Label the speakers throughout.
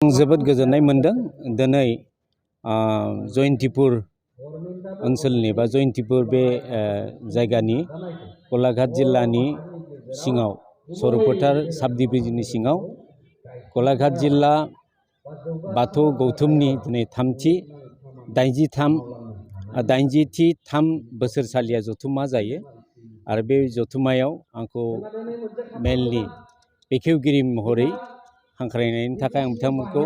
Speaker 1: जोबोद गोजोननाय मोनदों दिनै जयन्तिपुर ओनसोलनि बा जयन्तिपुर बे जायगानि गलाघाट जिल्लानि सिङाव सर'फोथार साब डिभिजननि सिङाव गलाघाट जिल्ला बाथौ गौथुमनि दिनै 83 बोसोरसालिया जथुम्मा जायो आरो बे जथुम्मायाव आंखौ मेनलि बेखेवगिरि महरै हांख्रायनायनि थाखाय आं बिथांमोनखौ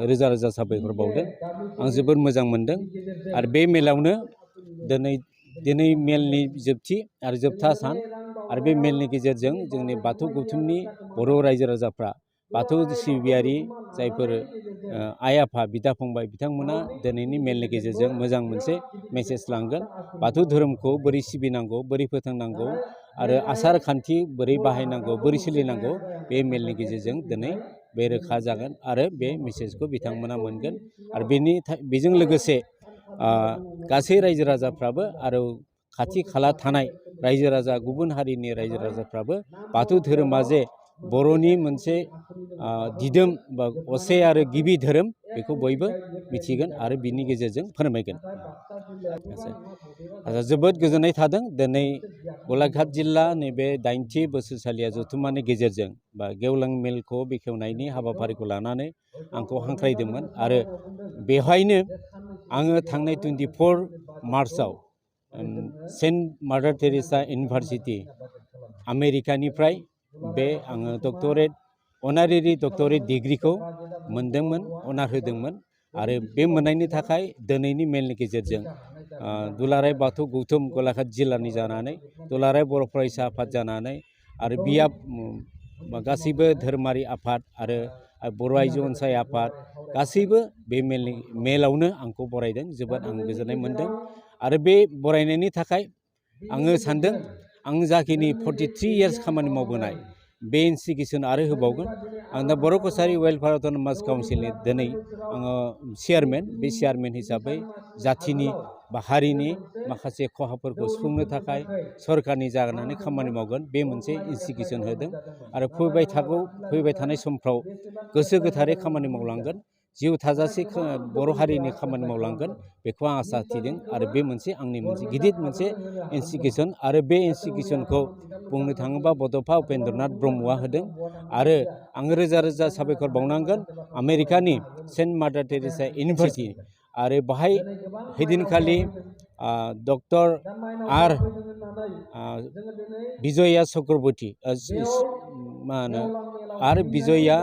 Speaker 1: रोजा रोजा साबायखर बावदों। आं जोबोद मोजां मोनदों आरो बे मेलावनो दिनै मेलनि जोबथि आरो जोबथा सान आरो बे मेलनि गेजेरजों जोंनि बाथौ गौथुमनि बर' रायजो राजाफ्रा बाथौ सिबियारि जायफोर आइ आफा बिदा फंबाय बिथांमोना दिनैनि मेलनि गेजेरजों मोजां मोनसे मेसेज लांगोन। बाथौ धोरोमखौ बोरै सिबिनांगौ, बोरै फोथांनांगौ आरो आसार खान्थि बोरै बाहायनांगौ, बोरै सोलिनांगौ बे मेलनि गेजेरजों दिनै बे रोखा जागोन आरो बे मेसेजखौ बिथांमोना मोनगोन। आरो बेजों लोगोसे गासै रायजो राजाफ्राबो आरो खाथि खाला थानाय रायजो राजा गुबुन हारिनि रायजो राजाफ्राबो बाथौ धोरोमा जे बर'नि मोनसे दिदोम बा असे आरो गिबि धोरोम बेखौ बयबो मिथिगोन आरो बिनि गेजेरजों फोरमायगोन। जोबोद गोजोननाय थादों दिनै गलाघाट जिल्ला नैबे 80 बोसोरसालिया जथुम्मानि गेजेरजों बा गेवलां मेलखौ बेखेवनायनि हाबाफारिखौ लानानै आंखौ हांख्रायदोंमोन आरो बेवहायनो आङो थांनाय 24 मार्चआव सेन्ट मादार टेरेसा इउनिभारसिटि आमेरिकानिफ्राय बे आङो अनारेरि डक्टरेट डिग्रीखौ मोनदोंमोन, अनार होदोंमोन आरो बे मोननायनि थाखाय दिनैनि मेलनि गेजेरजों दुलाराय बाथौ गौथुम गलाघाट जिल्लानि जानानै दुलाराय बर' फरायसा आफाद जानानै आरो बियाब गासैबो धोरोमारि आफाद आरो बर' आइजो अनसाय आफाद गासैबो बे मेलावनो आंखौ बरायदों। जोबोद आं गोजोननाय मोनदों आरो बे बरायनायनि थाखाय आङो सानदों आं जाखिनि 43 इयार्स खामानि मावबोनाय बे इन्स्टिटिउसन आरो होबावगोन। आं दा बर' कसारि वेलफेयार अट'नमास काउन्सिलनि दिनै आङो चेयारमेन। बे चेयारमेन हिसाबै जाथिनि बा हारिनि माखासे खहाफोरखौ सुफुंनो थाखाय सरकारनि जानानै खामानि मावगोन। बे मोनसे इन्स्टिटिउसन होदों आरो फैबाय थानाय समफ्राव गोसो गोथारै खामानि मावलांगोन, जिउ थाजासे बर' हारिनि खामानि मावलांगोन बेखौ आं आसा थिदों आरो बे आंनि मोनसे गिदिर मोनसे इन्स्टिटिउसन आरो बे इन्स्टिटिउसनखौ बुंनो थाङोबा बड'फा उपेन्द्रनाथ ब्रह्मआ होदों आरो आङो रोजा रोजा साबायखर बावनांगोन आमेरिकानि सेन्ट मादार टेरेसा इउनिभारसिटि आरो बाहाय हैदिनखालि डक्टर आर बिजया चक्रबर्ती आरो बिजया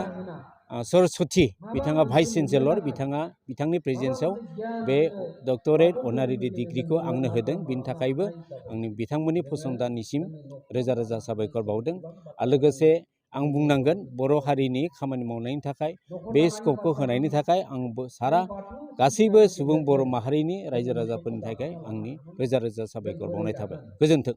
Speaker 1: सरस्वती बिथाङा भाइस चेन्सेलर बिथांनि प्रेजेन्सआव बे डक्टरेट अनारेरि डिग्रीखौ आंनो होदों। बिनि थाखायबो आंनि बिथांमोननि फसंथाननिसिम रोजा रोजा साबायखर बावदों आरो लोगोसे आं बुंनांगोन बर' हारिनि खामानि मावनायनि थाखाय बे स्कपखौ होनायनि थाखाय आं गासैबो सुबुं बर' माहारिनि रायजो राजाफोरनि थाखाय आंनि रोजा रोजा साबायखर बावनाय थाबाय। गोजोन्थों।